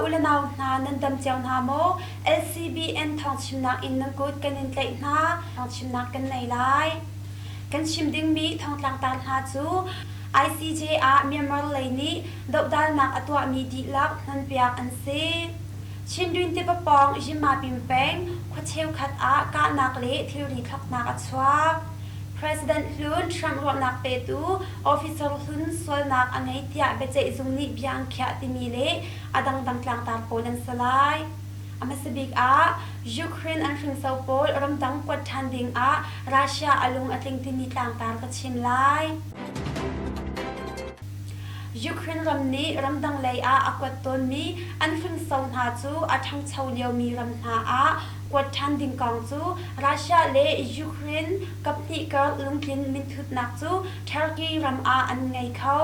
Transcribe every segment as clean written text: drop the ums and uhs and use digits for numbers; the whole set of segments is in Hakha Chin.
U le nau hna nan dam cio hna maw? LCBN thawngchimnak in nan kut kan in tlaih hna. Thawngchimnak kan nei lai. Kan chim dingmi thawngtlangtar hna cu ICJ ah Myanmar lei nih dohdalnak a tuahmi dihlak hnonpiak an si. Chindwin tiva pawng Yinmapin peng khua cheukhat ah kahnak le thilri thloknak a chuak. President hlun Trump ruahnak petu officer hlun sualnak a ngei tiah biaceihzung nih bia an khiah timi le a dangdang tlangtar pawl an si lai. A hmasa bik ah Ukraine an hringso pawl ramdang kuat ṭhan ding ah Russia a lung a tling timi tlangtar ka chim lai. Ukraine ram nih ramdang lei ah a kuat tawnmi an hringso hna cu a ṭhangcho liomi ram hna ah kuat ṭhan ding kong cu Russia le Ukraine kaphnih kar lungtlin minthutnak cu Turkey ram ah an ngei kho.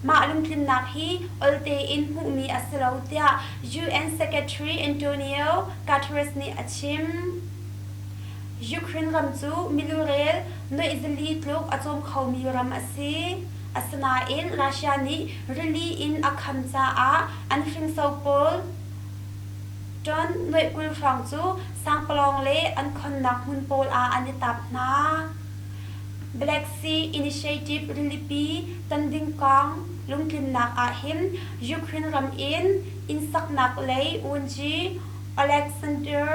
Mah lungtlinnak hi olte in hmuhmi a si lo tiah UN Secretary Antonio Guterres nih a chim. Ukraine ram cu milurel nuaih zali tluk a cawm khomi ram a si. Asinain Russia nih rili in a kham caah an hringso pawl Ṭon nuaih 20 hrawng cu sangpalawng le an khonnak hmun pawl ah an i tap hna. Black Sea Initiative rilipi tan ding kong lungtlinnak ahhin Ukraine ram in inn saknak lei Wunci Oleksandr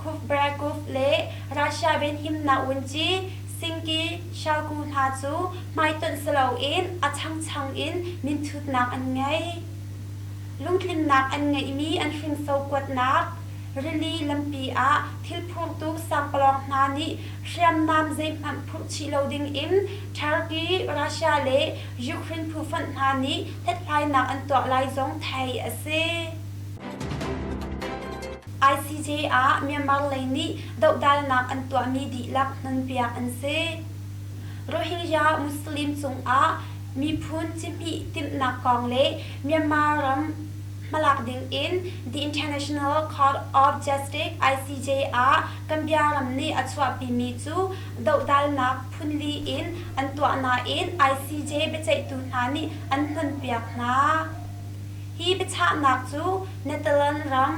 Kubrakov le Russia venhimnak Wunci Sinki Shoigu hna cu hmaitonh si loin a changchang in minthutnak an ngei. Lungtlinnak an ngeihmi an hringso kuatnak rili lampi ah thilphurtu sangpalawng hna nih hriamnam zeihmanh phurh chih lo dingin Turkey, Russia le Ukraine phufonh hna nih hlathlainak an tuah lai zong theih a si. ICJ ah Myanmar lei nih dohdalnak an tuahmi dihlak hnonpiak an si. Rohingya Muslim cungah miphun cihmih timhnak kong le Myanmar ram hmalak dingin The International Court of Justice ICJ ah Gambia ram nih a chuahpimi cu dohdalnak phunli in an tuah nain ICJ biaceihtu hna nih an hnonpiak hna. Hi biachahnak cu Netherlands ram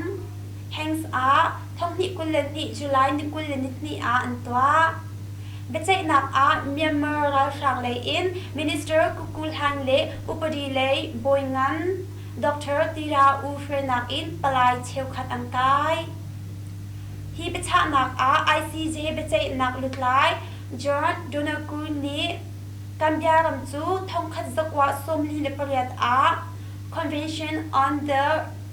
Hangs ah 2022 July ni 22 ah an tuah. Biaceihnak ah Myanmar ralhrang lei in Minister Kuku Hlan le upadi lei bawi ngan Dr. Tira U hruainak in palai cheukhat an kai. Hi biachahnak ah ICJ biaceihnak lutlai John Donoghue nih Gambia ram cu 1948 ah Convention on the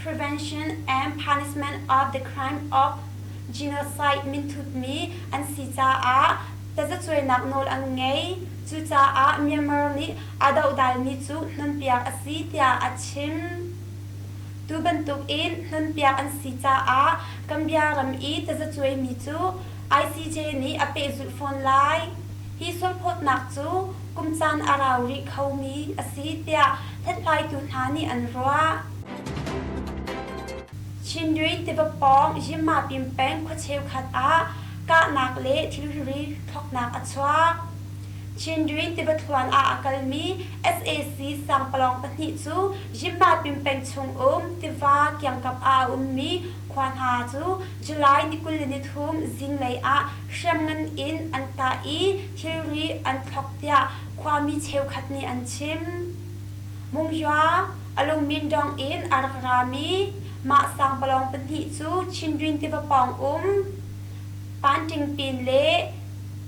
Prevention and Punishment of the Crime of Genocide minthutmi an si caah tazacuainak nawl an ngei. Cucaah Myanmar nih a dohdalmi cu hnonpiak a si tiah a chim. Tu bantukin hnonpiak an si caah Gambia ram i tazacuaimi cu ICJ nih a pehzulh fawn lai. Hi sualphawtnak cu kum caan a rau rih khomi a si tiah hlathlaitu hna nih an ruah. Chindwin tiva pawng Yinmapin peng khua cheukhat ah kahnak le thilri thloknak a chuak. Chindwin tiva thluan ah a kalmi sac sangpalawng pahnih cu Yinmapin peng chungum tiva kiangkap ah a ummi khua hna cu July ni 23 zinglei ah hriamngan in an kah i thilri an thlok tiah khuami cheukhat nih an chim. Munghyua a lungmin dong in a rak rami mah sangpalawng pahnih cu Chindwin tiva pawng um Panṭingpin le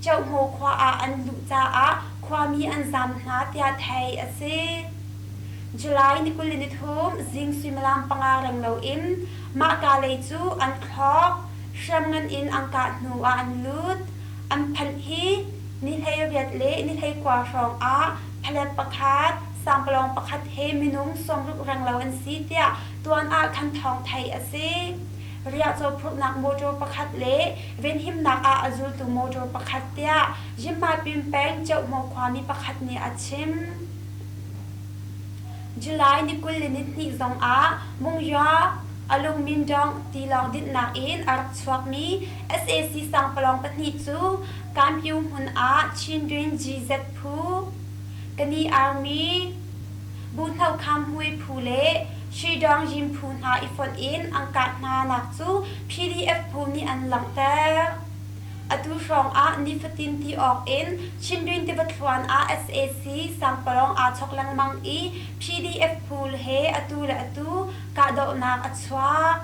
Cohmaw khua ah an luh caah khuami an zaam hna tiah theih a si. July ni 23 zing suimilam panga reng loin mahka lei cu an thlawk, hriamngan in an kah hnu ah an lut. An phanh hi ni 18 le ni 19 hrawng ah phalet pakhat, sangpalawng pakhat he minung 60 renglo an si tiah tuan ah khan thawng theih a si. Riahcaw phurhnak motor pakhat le venhimnak ah a zultu motor pakhat tiah Yinmapin peng Ceohmaw khuami pakhat nih a chim. July ni 22 zongah Mungya Alungmindong tilawng dinhnak in a rak chuakmi sac sangpalawng pahnih cu Kanpyu hmun ah Chindwin GZ phu, Kani Army, Buhnokham Hui phu le Shidong Yin phu hna i fonh in an kah hna nak cu PDF phu nih an langhter. Atu hrawng ah nifatin ti awk in Chindwin tiva thluan ah sac sangpalawng aa chok lengmang i PDF phu he atu le atu kahdohnak a chuak.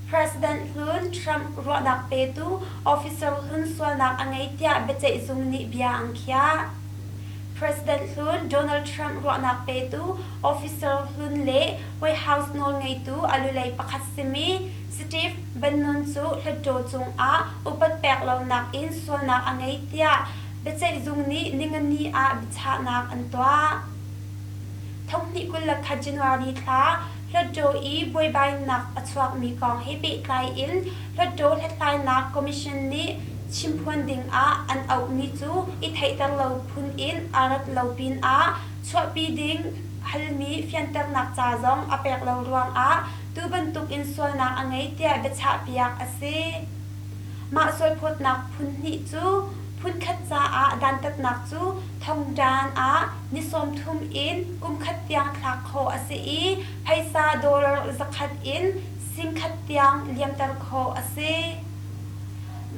President hlun Trump ruahnak petu officer hlun sualnak a ngei tiah biaceihzung nih bia an khiah. President hlun Donald Trump ruahnak petu officer hlun le White House nawlngeitu a lulei pakhat simi Steve Bannon cu Hluttaw cungah upat pek lonak in sualnak a ngei tiah biaceihzung nih ningani ah biachahnak an tuah. Thonghnih 21 January thla Hluttaw i buaibainak a chuakmi kong he pehtlai in Hluttaw Hlathlainak Commission nih chimphuan dingah an auhmi cu i theihter lo phun in a rat lo pinah chuahpi ding halmi fianternak ca zong a pek lo ruangah tu bantukin sualnak a ngei tiah biachahpiak a si. Mah sualphawtnak phun hnih cu phunkhat caah dantatnak cu thongdan ah ni 30 in kumkhat tiang thlak khawh a si i phaisa dollar 100 in 10,000 tiang liamter khawh a si.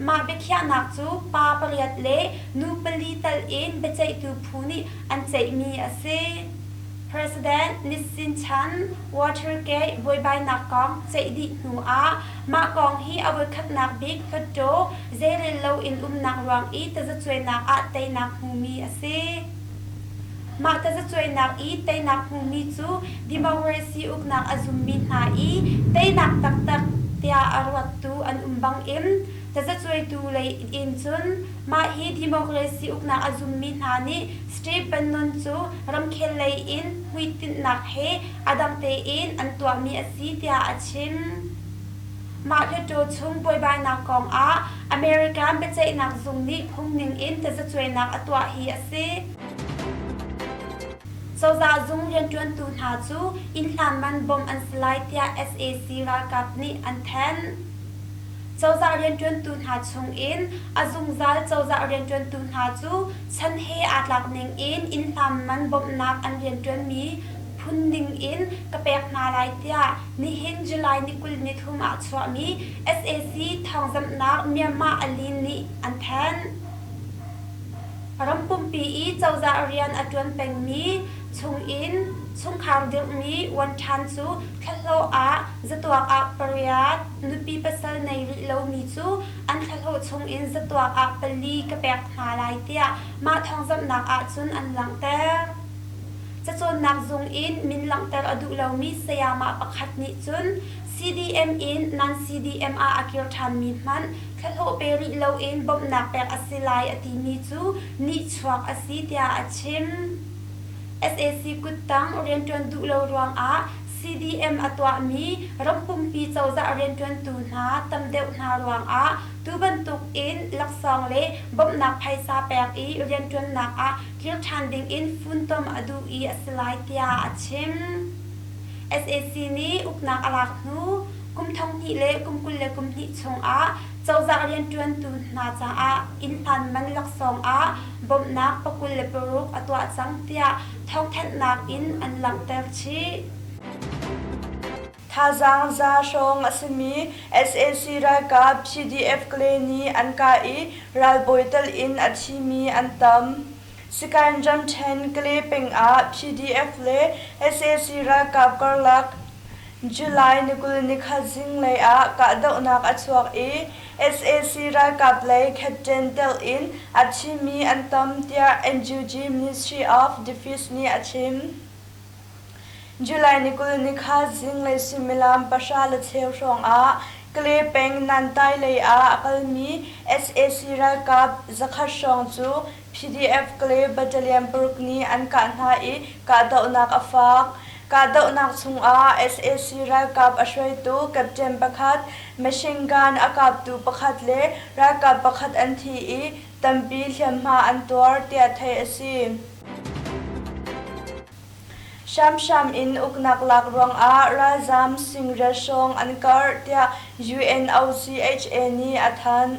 Mah biakhiahnak cu pa pariat le nu pali tal in biaceihtu phu nih an ceihmi a si. President Nissin chan Watergate buaibainak kong ceih dih hnu ah mah kong hi a voikhatnak bik Hluttaw zeirel loin umnak ruang i tazacuainak ah teinak hmumi a si. Mah tazacuainak i teinak hmumi cu democracy uknak a zummi hna i teinak taktak tiah a ruattu an um bangin tazacuaitu lei in cun mah hi democracy uknak a zummi hna nih Steve Bannon cu ramkhel lei in hmuitinhnak he a dang tein an tuahmi a si tiah a chim. Mah Hluttaw chung buaibainak kong ah American biaceihnak zung nih phungning in tazacuainak a tuah hi a si. Cozah zung rianṭuantu hna cu inn hlan man bawmh an si lai tiah sac ralkap nih an thanh. Cozah rianṭuantu hna chungin a zungzal cozah rianṭuantu hna cu chan he aa tlak ningin inn hlan man bawmhnak an rianṭuanmi phun ningin ka pek hna lai tiah nihin July ni 23 ah chuahmi sac thawngzamhnak Myanmar Alin nih an thanh. Ram pumpi i cozah rian a ṭuan pengmi chungin chungkhar dirhmi Wan Than cu thlahlawh ah zatuak ah pariat, nupi pasal nei rih lomi cu an thlahlawh chungin zatuak ah pali ka pek hna lai tiah mah thawngzamhnak ahcun an langhter. Cacawnnak zung in min langhter a duh lomi sayamah pakhat nih cun CDM in non-CDM ah a kir ṭhanmi hmanh thlahlawh pe rih loin bawmhnak pek a si lai a timi cu nihchuak a si tiah a chim. Sac kuttang rianṭuan duh lo ruangah CDM a tuahmi ram pumpi cozah rianṭuantu hna tam deuh hna ruangah tu bantuk in laksawng le bawmhnak phaisa pek i rianṭuannak ah kir ṭhan dingin funtom a duh i a si lai tiah a chim. Sac nih uknak a lak hnu kum 2022 chungah cozah rianṭuantu hna caah inn hlan man laksawng ah bawmhnak 26 a tuah cang tiah thawngthanhnak in an langhter chih. Thazaang za hrawng a simi sac ralkap PDF Kale nih an kah i ralbawi tal in a thimi an tam. Sikain ramṭhen Kale peng ah PDF le sac ralkap karlak July ni 20 nikhat zinglei ah kahdohnak a chuak i sac ralkap lei captain telh in a thimi an tam tiah NUG Ministry of Defense nih a chim. July ni 20 nikhat zinglei suimilam 10:15 hrawng ah Kale peng Nantai lei ah a kalmi sac ralkap 100 hrawng cu PDF Kale Battalion paruk nih an kah hna i kahdohnak a fak. Kahdohnak chungah sac ralkap a hruaitu captain pakhat, machine gun a kaptu pakhat le ralkap pakhat an thi i tampi hliamhma an tuar tiah theih a si. Hramhram in uknak lak ruangah ralzaam singriat hrawng an karh tiah UNOCHA nih a thanh.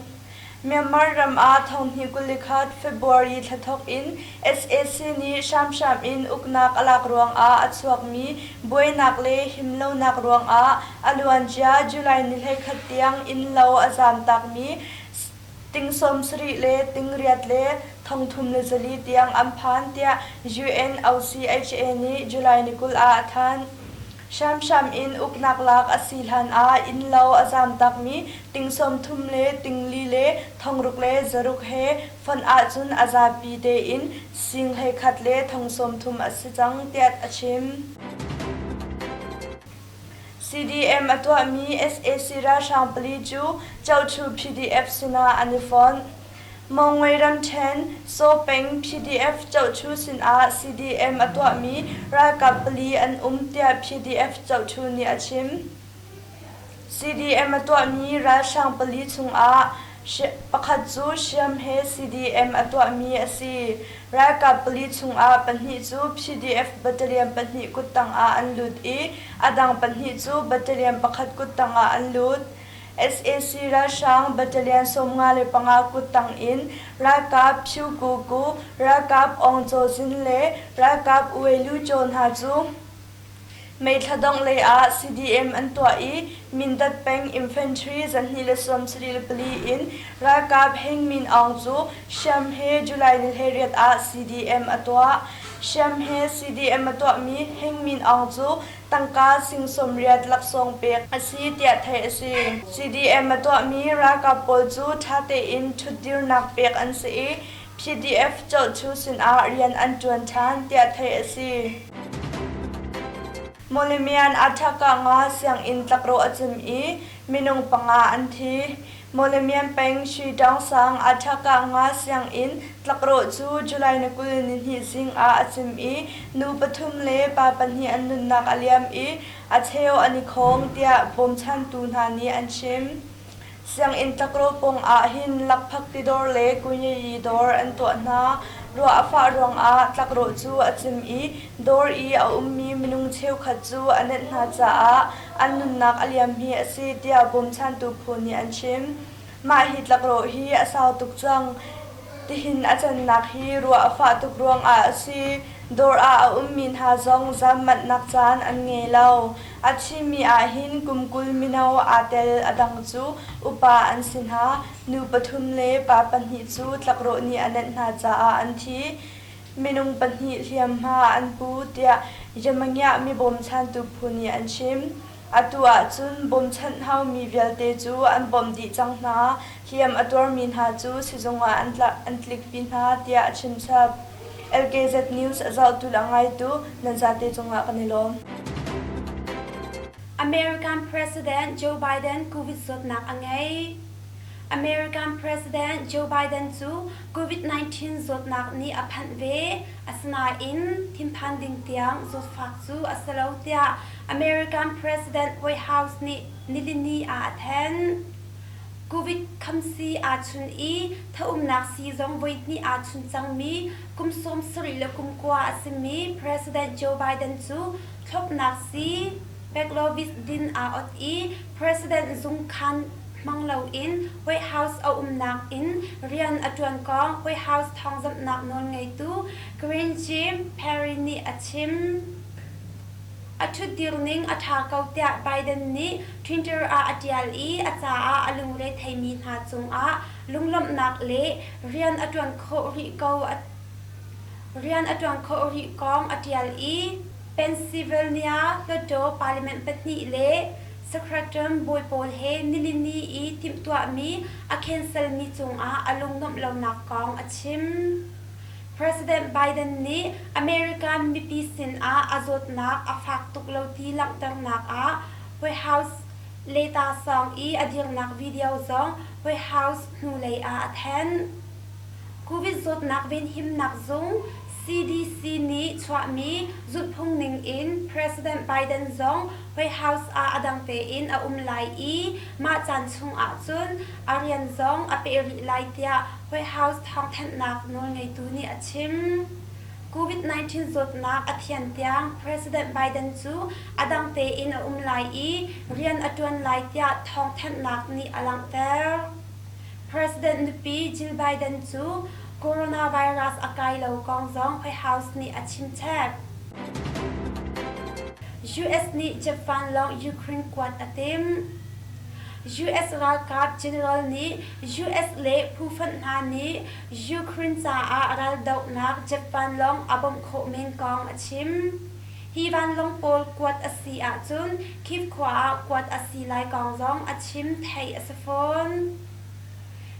Myanmar ram ah thonghnih 21 February thla thawk in sac nih hramhram in uknak a lak ruangah a chuakmi buainak le himlonak ruangah a luancia July ni 21 tiang innlo a zaamtakmi ting 70 le ting riat le 3400 tiang an phan tiah UNOCHA nih July ni 20 ah a thanh. Hramhram in uknak lak a si hlan ah innlo a zaamtakmi ting 30 le ting li le 600 le 600 he fonh ahcun a zapi tein sing 11 le 30,000 a si cang tiah a chim. CDM a tuahmi sac ralhrang pali cu Cochu PDF sinah an i fonh. Mongwe ramṭhen Saw peng PDF Cohchu sinah CDM a tuahmi ralkap pali an um tiah PDF Cohchu nih a chim. CDM a tuahmi ralhrang pali chungah pakhat cu hriam he CDM a tuahmi a si. Ralkap pali chungah pahnih cu PDF battalion pahnih kuttang ah an lut i a dang pahnih cu battalion pakhat kuttang ah an lut. Sac ralhrang battalion 55 kuttang in ralkap Phyu Ku Ku, ralkap Aung Caw Zin le ralkap Wei Lu Caw hna cu May thla dongh lei ah CDM an tuah i Mindat peng Infantry 274 in ralkap Heng Min Aung cu hriam he July ni 18 ah CDM a tuah. Hriam he CDM a tuahmi Heng Min Aung cu tangka sing 80 laksawng pek a si tiah theih a si. CDM a tuahmi ralkap pawl cu ṭha tein ṭhutdirnak pek an si i PDF Cohchu sinah rian an ṭuan ṭhan tiah theih a si. Mawlamian Athakanga sianginn tlakrawh a cim i minung panga an thi. Mawlamian peng Shwitaung sang Athakanga sianginn tlakrawh cu July ni 22 zing ah a cim i nu pathum le pa pahnih an nunnak a liam i a cheu an i khawng tiah bawmchantu hna nih an chim. Sianginn tlakrawh pawng ah hin lakphak tidawr le kunyayi dawr an tuah hna. Ruah a fah ruangah tlakrawh cu a cim i dawr i a ummi minung cheukhat cu a nenh hna caah an nunnak a liam hi a si tiah bawmchantu phu nih an chim. Mah hi tlakrawh hi a sau tuk cang. Tihin a cannak hi ruah a fah tuk ruangah a si. Dawr ah a ummi hna zong zam manhnak caan an ngei lo. A thimi ahhin kum 20 mino aa tel a dang cu upa an si hna. Nu pathum le pa pahnih cu tlakrawh nih a nenh hna caah an thi. Minung pahnih hliamhma an pu tiah Yamangyah mi bawmchantu phu nih an chim. Atu ahcun bawmchanh haumi vialte cu an bawmh dih cang hna. Hliam a tuarmi hna cu sizung ah an tlikpi hna tiah a chimchap. LKZ News a zohtu le a ngaitu nan zate cungah kan i lawm. American President Joe Biden COVID zawtnak a ngei. American President Joe Biden cu COVID-19 zawtnak nih a phanh ve. Asinain thinphan ding tiang zawtfak cu a si lo tiah American President White House nih nilini ah a thanh. Covid khamsii aa chun i thaumnak sii zong voihnih aa chun cangmi kum 70 le kum kua a simi President Joe Biden cu thlopnak sii Paxlovid din aa ot i President zungkhan hmang loin White House a umnak in rian a ṭuan kong White House thawngzamhnak nawlngeitu Karine Perry nih a chim. A ṭhutdir ning a ṭha ko tiah Biden nih Twitter ah a ṭial i a caah a lungre theimi hna cungah lunglawmhnak le rian a ṭuan khawh rih ko rian a ṭuan khawh rih kong a ṭial i Pennsylvania Hluttaw Parliament pahnih le Secretary bawi pawl he nilini i timhtuahmi a cancel-mi cungah a lungnuamh lonak kong a chim. President Biden nih American mipi sinah a zawtnak a fak tuk lo ti langhternak ah White House leta sawng i a dirnak video zong White House hnulei ah a thanh. Covid zawtnak venhimnak zung CDC nih chuahmi zulhphung ning in President Biden zong White House ah a dang tein a um lai i mah caan chung ahcun a rian zong a peh rih lai tiah White House thawngthanhnak nawlngeitu nih a chim. COVID-19 zawtnak a thian tiang President Biden cu a dang tein a um lai i rian a ṭuan lai tiah thawngthanhnak nih a langhter. President nupi Jill Biden cu coronavirus a kai lo kong zong White House nih a chim chap. US nih Japan lawng Ukraine kuat a timh. US ralkap general nih US le phufonh hna nih Ukraine caah raldohnak Japan lawng a bawmh khawh men kong a chim. Hi vanlawng pawl kuat a si ahcun Kyiv khua ah kuat a si lai kong zong a chim theih a si fawn.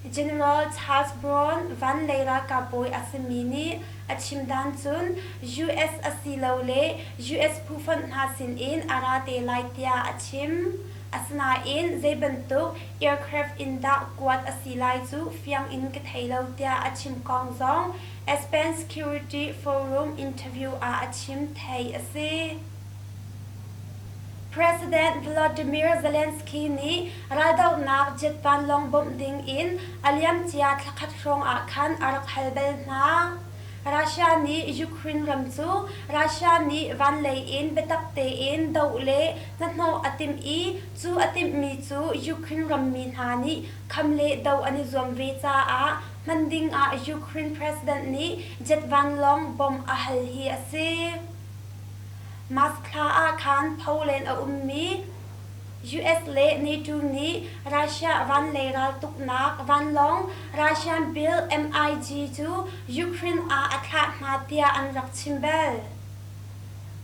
General Charles Brown van lei ralkap bawi a simi nih a chim dan cun US asilole US phufonh hna sinin a ra te lai tiah a chim. Asinain zei bantuk aircraft in dah kuat a si lai cu fiang in ka thei lo tiah a chim kong zong Aspen Security Forum interview ah a chim theih a si. President Volodymyr Zelensky nih raldohnak jet vanlawng bawmh ding in a liamcia thlakhat hrawng ah khan a rak hal bal hna. Russia nih Ukraine ram cu Russia nih van lei in biatak tein doh le hnahnawh a timh i cu a timhmi cu Ukraine rammi hna nih kham le doh an i zuam ve caah hman ding ah Ukraine president nih jet vanlawng bawmh a hal hi a si. March thla ah khan Poland a ummi US le NATO nih Russia vanlei raltuknak vanlawng Russian built MiG cu Ukraine ah a thlah hna tiah an rak chim bal.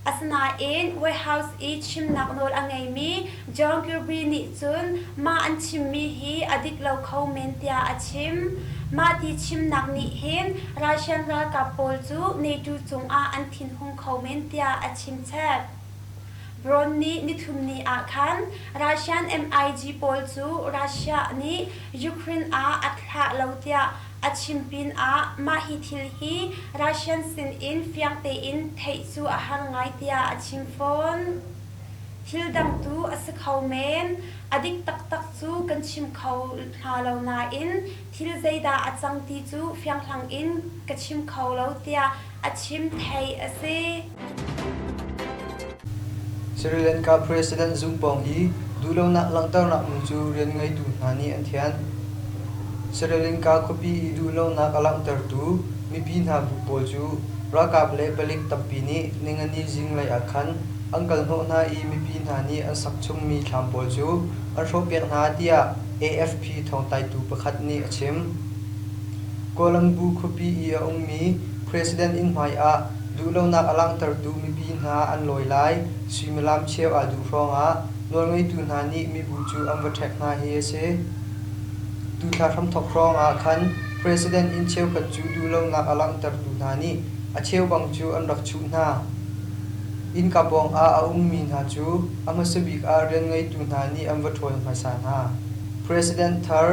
Asinain White House i chimnak nawl a ngeimi John Kirby nih cun mah an chimmi hi a dik lo kho men tiah a chim. Mah ti chimnak nih hin Russian ralkap pawl cu NATO cungah an thinhung kho men tiah a chim chap. Brown nih nithumni ah khan Russian MiG pawl cu Russia nih Ukraine ah a thlah lo tiah a chim pinah mah hi thil hi Russian sinin fiang tein theih cu a har ngai tiah a chim fawn. Thil dang tu a si kho men. A dik taktak cu kan chim kho hna lo nain thil zeidah a cang ti cu fianghlang in ka chim kho lo tiah a chim theih a si. Sri Lanka President zung pawng i duhlonak langhternak hmun cu rian ngeitu hna nih an thianh. Sri Lanka khuapi i duhlonak a langhtertu mipi hna bu pawl cu ralkap le palik tampi nih ningani zinglei ah khan an kalhnawh hna i mipi hna nih an sak chungmi thlam pawl cu an hrawhpiak hna tiah AFP thawngtlaitu pakhat nih a chim. Colombo khuapi i a ummi President inn hmai ah duhlonak a langhtertu mipi hna an lawi lai suimilam cheu aa duh hrawngah nawlngeitu hna nih mibu cu an va ṭhek hna hi a si. Tuthla hramthawk hrawngah khan President inn cheukhat cu duhlonak a langhtertu hna nih a cheubang cu an rak chuh hna. Innka pawngah a ummi hna cu a hmasa bik ah rian ngeitu hna nih an va ṭhawl hmasa hna. President thar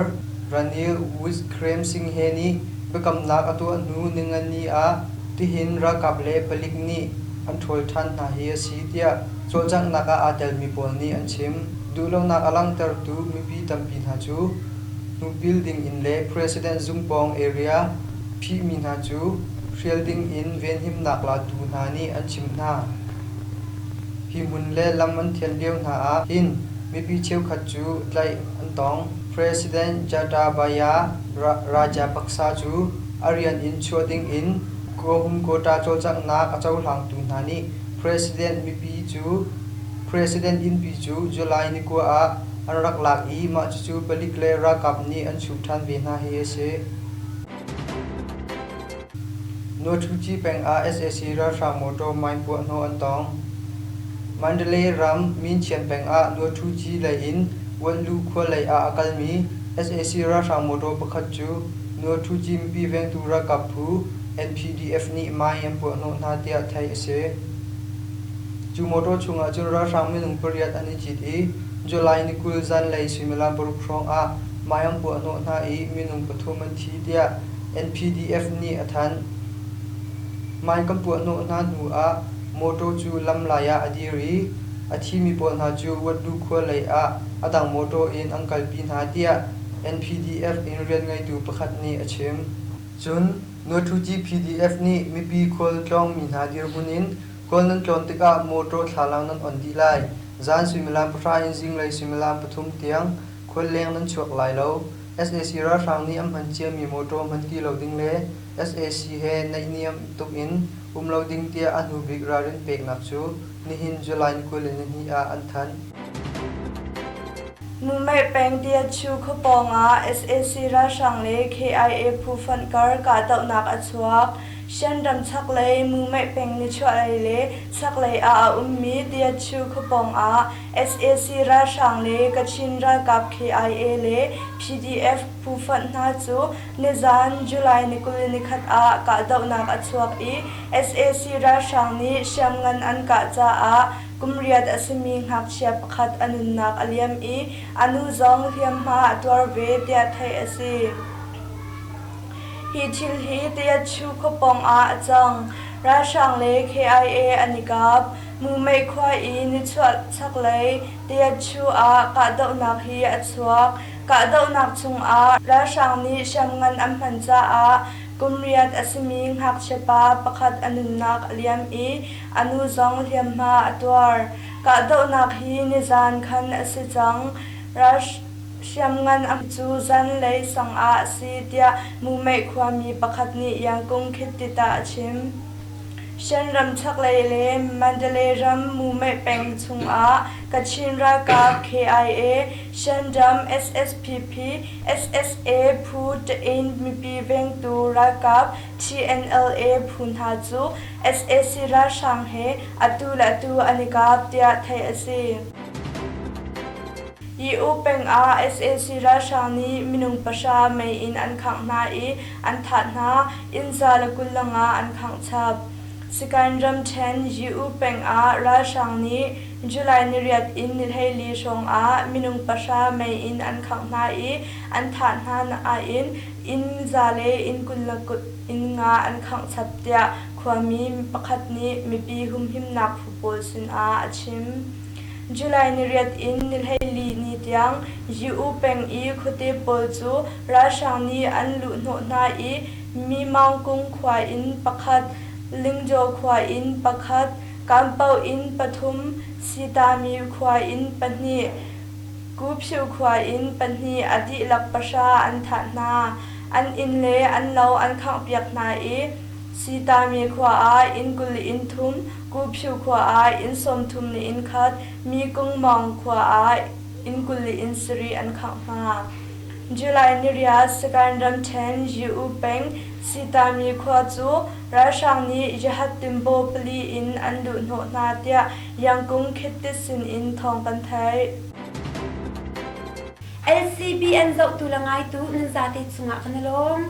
Ranil Wickremesinghe nih biakamnak a tuah hnu ningani ah tihin ralkap le palik nih an ṭhawl ṭhan hna hi a si tiah cawlcanghnak ah aa telmi pawl nih an chim. Duhlonak a langhtertu mipi tampi hna cu hnupil ding in le President zung pawng area phihmi hna cu hrial ding in venhimnak latu hna nih an chimh hna. Hi hmun le lam an thianh lio hna ah hin mipi cheukhat cu tlaih an tong. President Gotabaya Rajapaksa cu a rian in chuah ding in Gohum-Gota cawlcanghnak a cohlangtu hna nih President mipi cu President innpi cu July ni 9 ah an rak lak i mah cucu palik le ralkap nih an chuh ṭhan ve hna hi a si. Nuaṭhuci peng ah sac ralhrang motor mine puahhnawh an tong. Mandalay ram Minchian peng ah Nuaṭhuci lei in Wanlu khua lei ah a kalmi sac ralhrang motor pakhat cu Nuaṭhuci mipi vengtu ralkap phu NPDF nih mine an puahhnawh hna tiah theih a si. Cu motor chungah cun ralhrang minung pariat an i cit i July ni 20 zanlei suimilam paruk hrawng ah mine an puahhnawh hna i minung pathum an thi tiah NPDF nih a thanh. Mine kan puahhnawh hna hnu ah mawṭaw cu lamlai ah a dir i a thimi pawl hna cu Watlu khua lei ah a dang mawṭaw in an kalpi hna tiah NPDF in rianngeitu pakhat nih a chim. Cun Nuaṭhuci PDF nih mipi khualtlawngmi hna dirhmun in kawl nan tlawn tikah mawṭaw thlalang nan on dih lai. Zan suimilam pahra in zinglei suimilam pathum tiang khualleng nan chuak lai lo. Sac ralhrang nih an hman ciami mawṭaw hman ti lo ding le sac he naihniam tuk in um lo ding tiah a hnubik ralrin peknak cu nihin July 22 ah an thanh. Mumei peng Tiachu khuapawng ah sac ralhrang le KIA phu fonh kar kahdohnak a chuak. Shan ram chaklei Mumei peng nichuahlei le chaklei ah a ummi Tiachu khuapawng ah sac ralhrang le Kachin ralkap KIA le PDF phu fonh hna cu nizan July ni 21 ah kahdohnak a chuak i sac ralhrang nih hriamngan an kah caah kum riat a simi ngakchia pakhat a nunnak a liam i a nu zong hliamhma a tuar ve tiah theih a si. Hi thil hi Tayachu khuapawng ah a cang. Ralhrang le KIA an i kap. Mumei khua i nichuah chaklei Tayachu ah kahdohnak hi a chuak. Kahdohnak chungah ralhrang nih hriamngan an hman caah kum riat a simi ngakchia pa pakhat a nunnak a liam i a nu zong hliamhma a tuar. Kahdohnak hi nizan khan a si cang. Hriamngan a cu zanlei sang ah a si tiah Mumei khuami pakhat nih Yangkung Khit Tit ah a chim. Shan ram chaklei le Mandalay ram Mumei peng chungah Kachin ralkap KIA, Shan ram SSPP, SSA phu Tain mipi vengtu ralkap TNLA phu hna cu sac ralhrang he atu le atu an i kap tiah theih a si. EU peng ah sac ralhrang nih minung pahra mei in an khangh hna i an thah hna, inn 125 an khangh chap. Sikain ramṭhen EU peng ah ralhrang nih July niriat in ni 14 hrawng ah minung pahra mei in an khangh hna i an thah hna nain inn za le inn 25 an khangh chap tiah khuami pakhat nih mipi humhimnak phu pawl sinah a chim. July niriat in ni 14 ni tiang Yu peng i khuate pawl cu ralhrang nih an luhhnawh hna i Mi Maung Kung khua in pakhat, Lingjaw khua in pakhat, Kanpo in pathum, Sitami khua in pahnih, Kuphiu khua in pahnih a dihlak pahra an thah hna. An inn le an lo an khanghpiak hna i Sitami khua ah inn 20 inn thum, Kuphiu khua ah inn 30 le inn khat, Mikungmawng khua ah inn 20 le inn sarih an khangh hna. July niriat Sagaing ramṭhen Yu peng Sitami khua cu ralhrang nih Yahat Timbaw pali in an luhhnawh hna tiah Yangkung Khit Tit sin in thawng kan theih. LCBN zohtu le ngaitu nan zate cungah kan i lawm.